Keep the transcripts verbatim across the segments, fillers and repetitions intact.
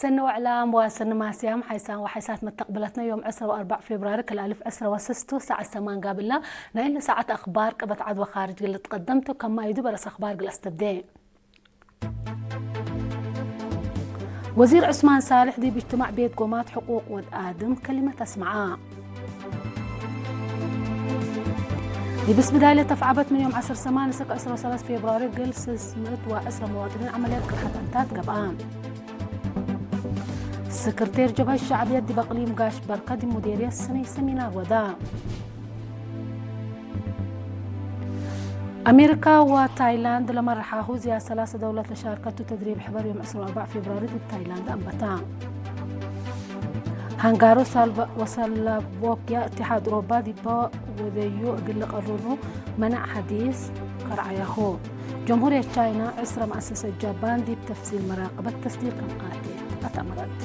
ሰኒ ወዕላም ወሰኒ ማስያም ሓይሳን ወሓይሳት መተቅብለትነ፣ ዮም ዕስራ ወአርበዕ ፌብራሪ ክልኤ አልፍ ዕስራ ወሰለስቱ ሰዓት ሰማን ጋብላ። ናይለ ሰዓት አኽባር ቅበት ዐድ ወኻርጅ እግል ልትቀደምቱ ከማይዱ በረስ አኽባር እግል አስተብዴ። ወዚር ዑስማን ሳልሕ ዲብ እጅትማዕ ቤት ጎማት ሕቁቅ ወድ አድም ከሊመት አስመዐ። ዲብ እስብዳል ተፍዓበት ምን ዮም ዐስር ሰማን እስክ ዕስራ ወሰለስ ፌብራሪ እግል ስስ ምእት ወዕስራ መዋጥኒን ዐመልያት ቅርሐት ዕንታት ገብአ። ስክርቴር ጀብሀት ሸዕብየት ዲብ አቅሊም ጋሽ በርከ ዲብ ሙዴርየት ስነይ ሰሚናር ወዳ። አሜሪካ ወታይላንድ ለመርሓሁ ዝያድ ሰላሰ ደውለት ለሻርከቱ ተድሪብ ሕበር ዮም ዕስራ ወአርበዕ ፌብራሪ ዲብ ታይላንድ አንበታ። ሃንጋሪ ወሳልቫ-፣ ወስሎቫኪያ እትሓድ ኡሮባ ዲበ ወደዩ እግል ልቀርሩ መናዕ ሐዲስ ከርዐያሁ። ጀምሁርየት ቻይና ዕስረ መአሰሰት ጃባን ዲብ ተፍሲል መራቅበት ተስዲር ከም አቴ አተአመረት።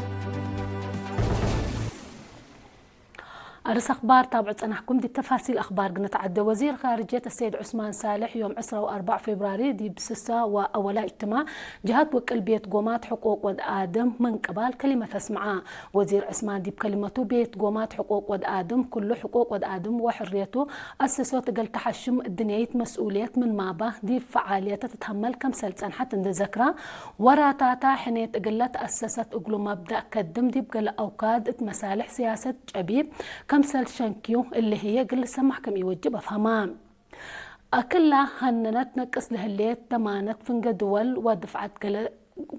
አርስ አኽባር ታብዑ ጸናሕኩም። ዲብ ተፋሲል አኽባር ግንትዓደ። ወዚር ኻርጅየት አሰይድ ዑስማን ሳልሕ ዮም ዕስራ ወአርበዕ ፌብራሪ ዲብ ስሳ ወአወላ እጅትማዕ ጀሀት ውቅል ቤት ጎማት ሕቁቅ ወድ አድም ምን ቅባል ከሊመት አስመዐ። ወዚር ዑስማን ዲብ ከሊመቱ፣ ቤት ጎማት ሕቁቅ ወድ አድም ክሉ ሕቁቅ ወድ አድም ወሕርየቱ አሰሶት እግል ተሐሽም እድንያይት መስኡልየት ምንማባ ዲብ ፈዓልየተ ትትሀመል ከምሰል ጸንሐት እንዴ ዘክራ፣ ወራታታ ሕኔት እግለ ተአሰሰት እግሉ መብደእ ከድም ዲብ ገሌ አውካድ እት መሳልሕ ስያሰት ጨቢብ ከምሰል ሸንክዩ፣ እሊ ህዬ እግል ልሰማሕ ከም ኢወጅብ አፍሀማ። አክላ ሀነነት ነቅስ ለህሌት ደማነት ፍንጌ ድወል ወድፍዐት ገለ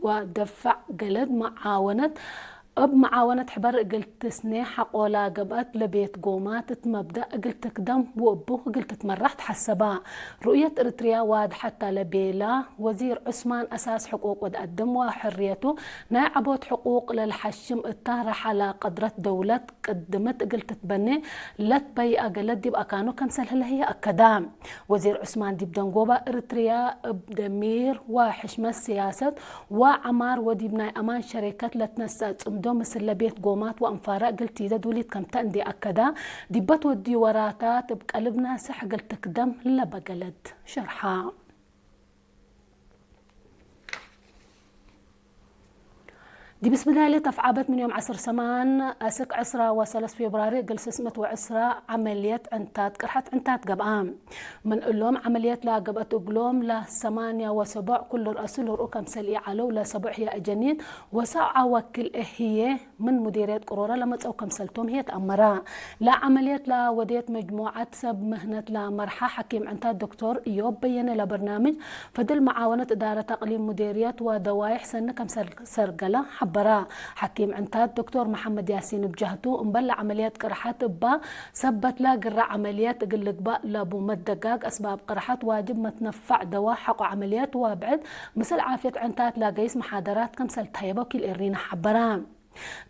ወደፍዕ ገለድ መዓወነት፣ እብ መዓወነት ሕበር እግል ትስኔ ሐቆላ ገብአት ለቤት ጎማት እት መብደእ እግል ትክደም ወእቡ እግል ትትመራሕ ተሐሰባ። ሩእየት እርትርያ ዋድሐት ተ ለቤላ ወዚር ዑስማን፣ አሳስ ሕቁቅ ወድ አድም ወሕርየቱ ናይ ዐቦት ሕቁቅ ለልሐሽም እታ ረሓላ ቀድረት ደውለት ቅድምት እግል ትትበኔ ለትበይአ ገለድ ዲብ አካኑ ከምሰል ህለ ህዬ አከዳ። ወዚር ዑስማን ዲብ ደንጎባ እርትርያ እብ ደሚር ወሕሽመት ስያሰት ወዐማር ወዲብ ናይ አማን ሸሬከት ለትነሰእ ጽምዶ ምስለ ቤት ጎማት ወአንፋረ እግል ቲደድ ውሊት ከምተ እንዴ አከዳ፣ ዲበ ትወድዩ ወራታት እብ ቀልብ ናስሕ እግል ትክደም ለበገለድ ሸርሐ። ዲብ እስብዳልየት አፍዓበት ምን ዮም ዐስር ሰማን አስክ ዕስራ ወሰለስ ፌብራሪ እግል ስስ ምእት ወዕስራ ዐመልየት ዕንታት ቅርሐት ዕንታት ገብአ። ምን እሎም ዐመልየት ለገብአት እግሎም ለሰማንያ ወሰቦዕ ኩሉ ረአሱ ልርኡ ከምሰል ኢዐለው ለሰቦዕ ህዬ አጀኒት ወሰብዓ ወክል ህዬ ምን ሙዲርየት ቅሮረ ለመጽአው ከምሰልቶም ህዬ ተአመረ። ለዐመልየት ለወዴት መጅሙዐት ሰብ ምህነት ለመርሐ ሐኪም ዕንታት ዶክቶር እዮብ በየነ ለበርናምጅ ፈድል መዓወነት እዳረት አቅሊም ሙዴርየት ወደዋይሕ ሰኒ ከም ሰር-፣ ሰርገለ ሐበረ። ሐኪም ዕንታት ዶክቶር መሐመድ ያሲን እብ ጀህቱ፣ እምበል ለዐመልየት ቅርሐት እባ ሰበትለ ግረ ዐመልየት እግል ልግበእ ለቡ መትደጋግ አስባብ ቅርሐት ዋጅብ መትነፈዕ ደዋ ሐቆ ዐመልየት ወብዕድ ምስል ዓፍየት ዕንታት ለገይስ መሓደራት ከምሰል ተሀየበ ወኪል ኤሪና ሐበረ።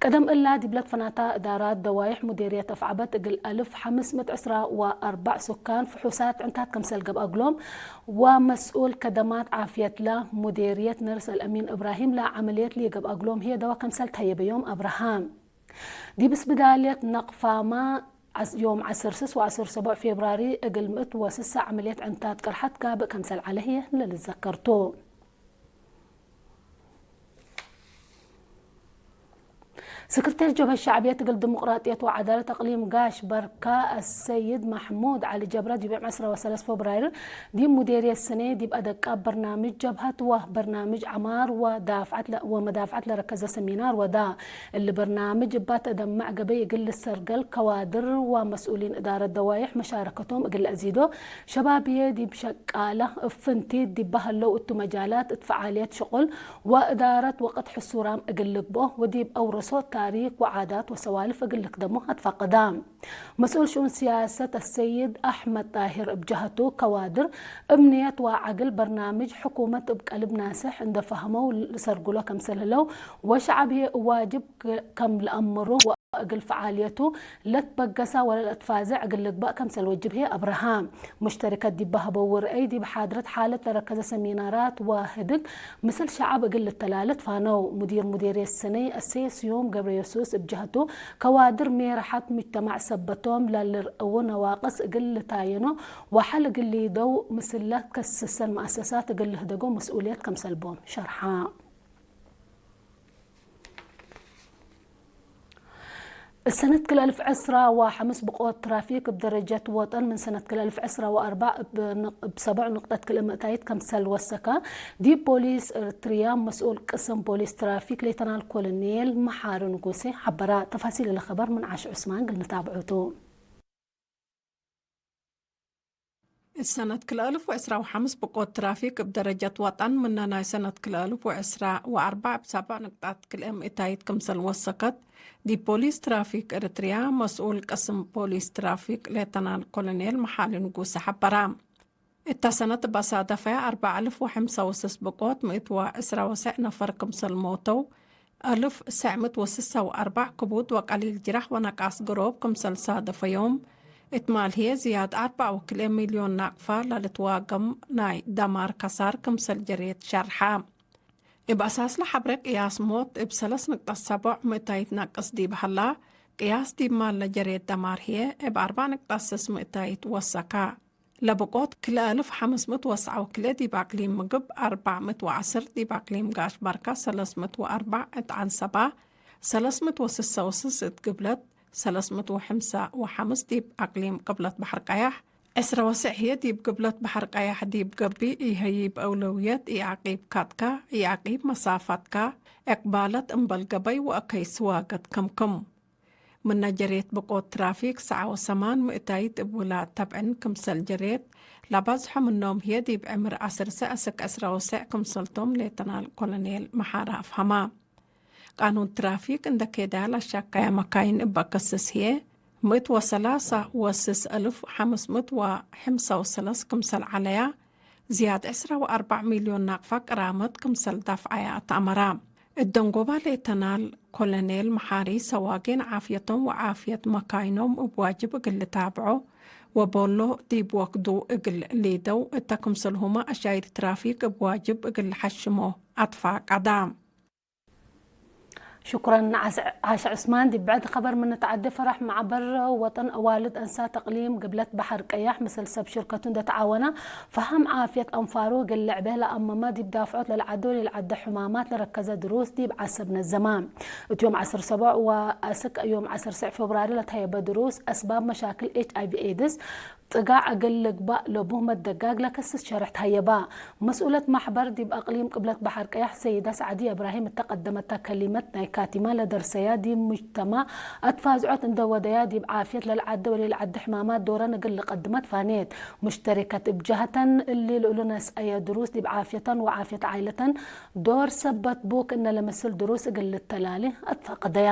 ቀደም እላ ዲብለ ትፈናታ እዳራት ደዋይሕ ሙዴርየት አፍዓበት እግል አልፍ ሐምስ ምእት ዕስራ ወአርበዕ ሱካን ፍሑሳት ዕንታት ከምሰል ገብአ እግሎም፣ ወመስኡል ከደማት ዓፍየትለ ሙዴርየት ነርስ አልአሚን እብራሂም ለዐመልየት ለገብአ እግሎም ህዬ ደዋ ከምሰል ተሀየበዮም አብርሃም። ዲብ እስብዳልየት ነቅፋማ ዐስ-፣ ዮም ዐስር ስስ ወዐስር ሰቦዕ ፌብራሪ እግል ምእት ወስሳ ዐመልየት ዕንታት ቅርሐት ጋብእ ከምሰል ዐለ ህዬ ለልዘከር ቱ። ስክርቴር ጀብሀት ሸዕብየት እግል ዲሙቅራጥየት ወዐዳለት አቅሊም ጋሽ በርካ አሰይድ መሕሙድ ዐሊ ጀብረ ዲብ ዮም ዕስራ ወሰለስ ፌብራሪ ዲብ ሙዴርየት ስኔ ዲብ አደቃብ በርናምጅ ጀብሀት ወበርናምጅ ዐማር ወዳፍዐት ለ-፣ ወመዳፍዐት ለረከዘ ሰሚናር ወዳ። እሊ በርናምጅ እባ ተደመዕ ገበይ እግል ልሰርገል ከዋድር ወመስኡሊን እዳረት ደዋይሕ መሻረከቶም እግል ለአዚዶ፣ ሸባብ ህዬ ዲብ ሸቃለ እብ ፍንቲት ዲበ ሀለው እቱ መጃላት እት ፈዓልየት ሽቁል ወእዳረት ወቅት ሕሱራም እግል ልግብኦ ወዲብ አውረሶ ታሪክ ወዓዳት ወሰዋልፍ እግል ልክደሞ አትፋቀዳ። መስኡል ሽኡን ስያሰት አሰይድ አሕመድ ጣሂር እብ ጀሀቱ፣ ከዋድር እብ ንየት ወዐግል በርናምጅ ሕኩመት እብ ቀልብ ናስሕ እንዴ ፈሀመው ልሰርግሎ ከምሰል ህለው ወሸዐብ ህዬ ዋጅብ ክ-፣ ከም ለአምሩ ወእግል ፈዓልየቱ ለትበገሰ ወለለአትፋዘዕ እግል ልግበእ ከምሰል ወጅብ ህዬ አብርሃ። ሙሽተሪከት ዲብ በሀበው ርአይ፣ ዲብ ሓድረት ሓለት ለረከዘ ሰሚናራት ወህድግ ምስል ሸዐብ እግል ልተላለ ትፋነው። ሙዲር ሙዴርየት ስነይ አሰይድ ስዩም ገብረየሱስ እብ ጀህቱ፣ ከዋድር ሜርሐት ሙጅተማዕ ሰበቶም ለልርአው ነዋቅስ እግል ልታየኖ ወሐል እግል ሊደው ምስለ ከስሰን መአሰሳት እግል ልህደጎ መስኡልየት ከምሰል ቦም ሸርሐ። እሰነት ክልኤ አልፍ ዕስራ ወሐምስ ብቆት ትራፊክ እብ ደረጀት ወጠን ምን ሰነት ክልኤ አልፍ ዕስራ ወአርበዕ እብ ንቅ-፣ እብ ሰቦዕ ንቅጠት ክልኤ ምእታይት ከምሰል ወሰከ፣ ዲብ ፖሊስ ኤርትርያ መስኡል ቅስም ፖሊስ ትራፊክ ሌተናል ኮሎኔል መሓሪ ንጉሴ ሐበረ። ተፋሲል እለ ኸበር ምን ዓሽ ዑስማን እግል ንታብዖ ቱ። እት ሰነት ክልኤ አልፍ ወዕስራ ወሐምስ ብቆት ትራፊክ እብ ደረጀት ወጠን፣ ምነ ናይ ሰነት ክልኤ አልፍ ወዕስራ ወአርበዕ እብ ሰቦዕ ንቅጣት ክልኤ ምእታይት ክምሰል ወሰከት፣ ዲብ ፖሊስ ትራፊክ ኤርትርያ መስኡል ቅስም ፖሊስ ትራፊክ ሌተናል ኮሎኔል መሓሪ ንጉሰ ሐበረ። እተ ሰነት እብ አሳደፈ አርበዕ አልፍ ወሐምሳ ወስስ ብቆት ምእት ወዕስራ ወሰዕ ነፈር ክምሰል ሞተው፣ አልፍ ሰዕ ምእት ወስሳ ወአርበዕ ክቡድ ወቀሊል ጅረሕ ወነቃስ ግሮብ ክምሰል ሳደፈዮም፣ እት ማል ህዬ ዝያድ አርበዕ ወክልኤ ሚልዮን ናቅፋ ለልትዋገም ናይ ደማር ከሳር ክምሰል ጀሬት ሸርሐ። እብ አሳስለ ሐብረ ቅያስ ሞት እብ ሰለስ ንቅጠት ሰቦዕ ምእታይት ነቅስ ዲብ ሀላ፣ ቅያስ ዲብ ማል ለጀሬት ደማር ህዬ እብ አርበዕ ንቅጠት ስስ ምእታይት ወሰከ። ለብቆት ክልኤ አልፍ ሐምስ ምእት ወሰዕ ወክልኤ ዲብ አቅሊም ምግብ፣ አርበዕ ምእት ወዐስር ዲብ አቅሊም ጋሽ ባርካ፣ ሰለስ ምእት ወአርበዕ እት ዐንሰባ፣ ሰለስ ምእት ወስሳ ወስስ እት ግብለት፣ ሰለስ ምእት ወሐምሳ ወሐምስ ዲብ አቅሊም ቅብለት በሐር ቀያሕ፣ ዕስራ ወሰዕ ህዬ ዲብ ግብለት በሐር ቀያሕ ዲብ ገብእ ኢሀይብ አውለውየት ኢዐቂብ ካትካ፣ ኢዐቂብ መሳፋትካ፣ ዕቅባለት እምበል ገበይ ወአከይ ስዋገት ክምክም። ምነ ጀሬት ብቆት ትራፊክ ሰዓ ወሰማን ምእታይት እብ ውላድ ተብዕን ክምሰል ጀሬት፣ ለበዝሖ ምኖም ህዬ ዲብ ዕምር ዐስር ሰዕ አስክ ዕስራ ወሰዕ ክምሰልቶም ሌተናል ኮሎኔል መሓሪ አፍሀማ። ቃኑን ትራፊክ እንደ ኬዳል አሻካያ መካይን እበ ከስስ ህዬ፣ ምእት ወሰላሳ ወስስ አልፍ ሐምስ ምእት ወሐምሳ ወሰለስ ክምሰል ዐለያ፣ ዝያድ ዕስራ ወአርበዕ ሚልዮን ናቅፋ ቅራመት ክምሰል ዳፍዐያ አትአመራ። እት ደንጎባ ሌተናል ኮሎኔል መሓሪ፣ ሰዋጊን ዓፍየቶም ወዓፍየት መካይኖም እብ ዋጅብ እግል ልታብዖ ወቦሎ ዲብ ወክዱ እግል ሊደው፣ እተ ክምሰልሁመ አሻይር ትራፊክ እብ ዋጅብ እግል ለሐሽሞ አትፋቀደ። ሽኩረን ዓሽ ዑስማን። ዲብ ብዕድ ኸበር ምን ንትዐዴ፣ ፈራሕ ማዕበር ወጠን አዋልድ አንሳት እቅሊም ግብለት በሐር ቀያሕ ምስል ሰብ ሽርከቱ እንዴ ተዓወነ፣ ፈሀም ዓፍየት አንፋሩ እግል ልዕቤ ለአመመ፣ ዲብ ዳፍዖት ለልዓዴ ወለኢልዓዴ ሕማማት ለረከዘ ድሩስ ዲብ ዐሰብ ነዘመ። እት ዮም ዐስር ሰቦዕ ወአስክ ዮም ዐስር ሰዕ ፌብራሪ ለተሀየበ ድሩስ፣ አስባብ መሻክል ኤች አይ ቪ ኤድስ፣ ጥጋዕ እግል ልግባእ ለቡ መደጋግ ለከስስ ሸርሕ ተሀየባ። መስኡለት ማሕበር ዲብ አቅሊም ቅብለት በሐር ቀያሕ ሰይዳ ሰዕድየ እብራሂም እተ ቀደመተ ከሊመት፣ ናይ ካቲማ ለደርሰያ ዲብ ሙጅተማዕ አትፋዝዖት እንደ ወደያ፣ ዲብ ዓፍየት ለልዓዴ ወለኢልዓዴ ሕማማት ዶረን እግል ልቀድመ ትፋኔት። ሙሽተሪከት እብ ጀሀተን፣ እሊ ልእሉ ነስአየ ድሩስ ዲብ ዓፍየተን ወዓፍየት ዓይለተን ዶር ሰበት ቡ ክእነ ለምስል ድሩስ እግል ልተላሌ አትፋቀደያ።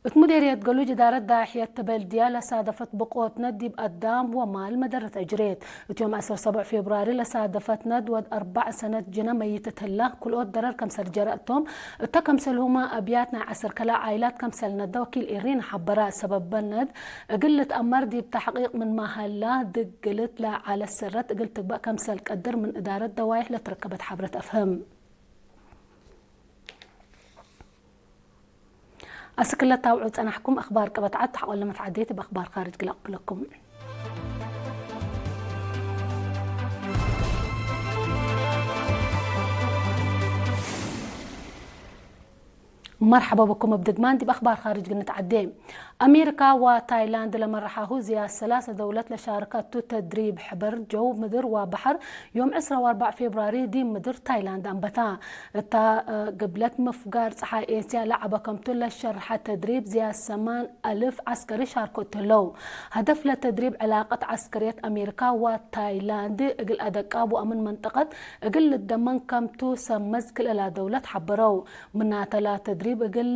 እት ሙዴርየት ገሉጅ እዳረት ዳሕየት ተበልድያ ለሳደፈት ብቆት ነድ ዲብ አዳም ወማል መደረት አጅሬት። እት ዮም ዐስር ሰቦዕ ፌብራሪ ለሳደፈት ነድ ወድ አርበዕ ሰነት ጅነ መይት እት ህላ፣ ክልኦት ደረር ከምሰል ጀረ እቶም፣ እተ ከምሰልሁመ አብያት ናይ ዐስር ከላ ዓይላት ከምሰል ነደ ወኪል ኤሪና ሐበረ። ሰበበ ነድ እግል ልትአመር ዲብ ተሕቂቅ ምንመ ሀላ፣ ድግልት ለዐለት ሰረት እግል ትግበእ ከምሰል ቀድር ምን እዳረት ደዋይሕ ለትረከበት ሐብረት አፍህም። አስክ ለታብዑ ጸናሕኩም አክባር ቅበት ዐድ ተሐቆለ መትዓዴት እብ አክባር ካርጅ እግል አቅብለኩም። መርሐባ ብኩም። እብ ድግማን ዲብ አክባር ካርጅ እግል ንትዓዴ። አሜሪካ ወታይላንድ ለመርሐሁ ዝያድ ሰላሰ ደውለት ለሻርከቱ ተድሪብ ሕበር ጀው፣ ምድር ወበሐር ዮም ዕስራ ወአርበዕ ፌብራሪ ዲብ ምድር ታይላንድ አንበታ። እታ ግብለት ምፍጋር ጸሓይ ኤስያ ለዐበ ከምቱ ለሸርሐ ተድሪብ ዝያድ ሰማን አልፍ ዐስከሪ ሻርኮ እት ህለው። ሀደፍ ለተድሪብ ዕላቀት ዐስከርየት አሜሪካ ወታይላንድ እግል አደቃብ ወአምን መንጠቀት እግል ልደመን ከምቱ ሰመዝ ክልኤላ ደውለት ሐበረው። ምናተ ለተድሪብ እግል፣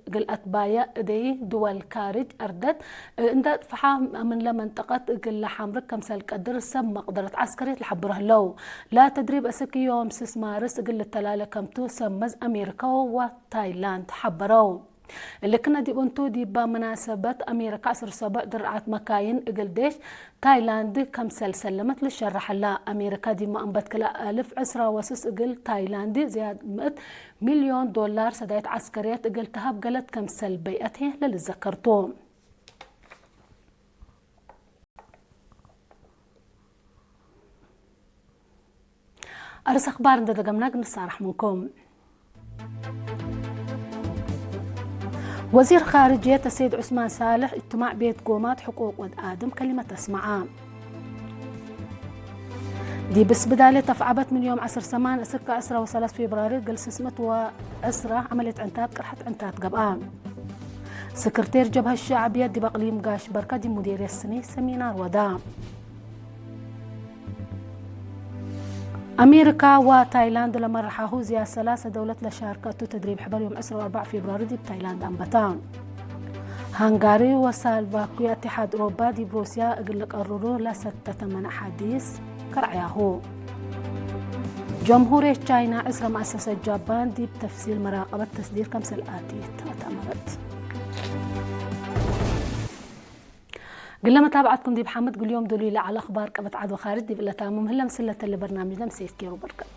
እግል አትባየ እደይ ድወል ካርጅ አርደት እንደ አጥፍሓ ምንለ መንጠቀት እግል ለሐምርክ ከምሰል ቀድር ሰብ መቅደረት ዐስከርየት ለሐብሮ ህለው። ለተድሪብ እስክ ዮም ስስ ማርስ እግል ልተላለ ከምቱ ሰመዝ አሜሪካ ወታይላንድ ሐበረው። እሊ ክነ ዲብ እንቱ፣ ዲባ መናሰበት አሜሪካ ዐስር ሰቦዕ ድርዓት መካይን እግል ዴሽ ታይላንድ ከምሰል ሰለመት ልሸረሕ ህላ። አሜሪካ ዲብ መአንበት ክልኤ አልፍ ዕስራ ወስስ እግል ታይላንድ ዝያድ ምእት ሚልዮን ዶላር ሰዳይት ዐስከርየት እግል ተሀብ ገለት ከምሰል በይአት ህዬ ለልዘከር ቱ። አርስ አክባር እንደ ደገምና ግንሳራሕ ምንኩም። ወዚር ካርጅየት አሰይድ ዑስማን ሳልሕ እጅትማዕ ቤት ጎማት ሕቁቅ ወድ አድም ከሊመት አስመዐ። ዲብ እስብዳሌ ተፍዓበት ምን ዮም ዐስር ሰማን እስክ ዐስራ ወሰላስ ፌብራሪ እግል ስስምት ወዐስራ ዐመልየት ዕንታት ቅርሐት ዕንታት ገብአ። ስክርቴር ጀብሀት ሸዕብየት ዲብ አቅሊም ጋሽ በርከ ዲብ ሙዴርየት ስኒ ሰሚናር ወዳ። አሜሪካ ወታይላንድ ለመርሐሁ ዝያድ ሰላሰ ደውለት ለሻርከ እቱ ተድሪብ ሕበር ዮም ዕስራ ወአርበዕ ፌብራሪ ዲብ ታይላንድ አንበታ። ሃንጋሪ ወሳልቫኪዮ አትሓድ ኡሮባ ዲብ ሩስያ እግል ልቀርሩ ለሰተተ መነ ሐዲስ ከርዐያሁ። ጀምሁርየት ቻይና ዕስረ መአሰሰት ጃባን ዲብ ተፍሲል መራቀበት ተስዲር ከምሰል አትየት አትአመረት። ግለ መታብዐትኩም ዲብ ሓምድ ግል ዮም ዶሉይ ለዐለ አክባር ቀበት ዐድ ወካርጅ ዲብ ለታምም ህለ ምስል ለተሌ በርናምጅ ለምሴት ኬሩ በርከት።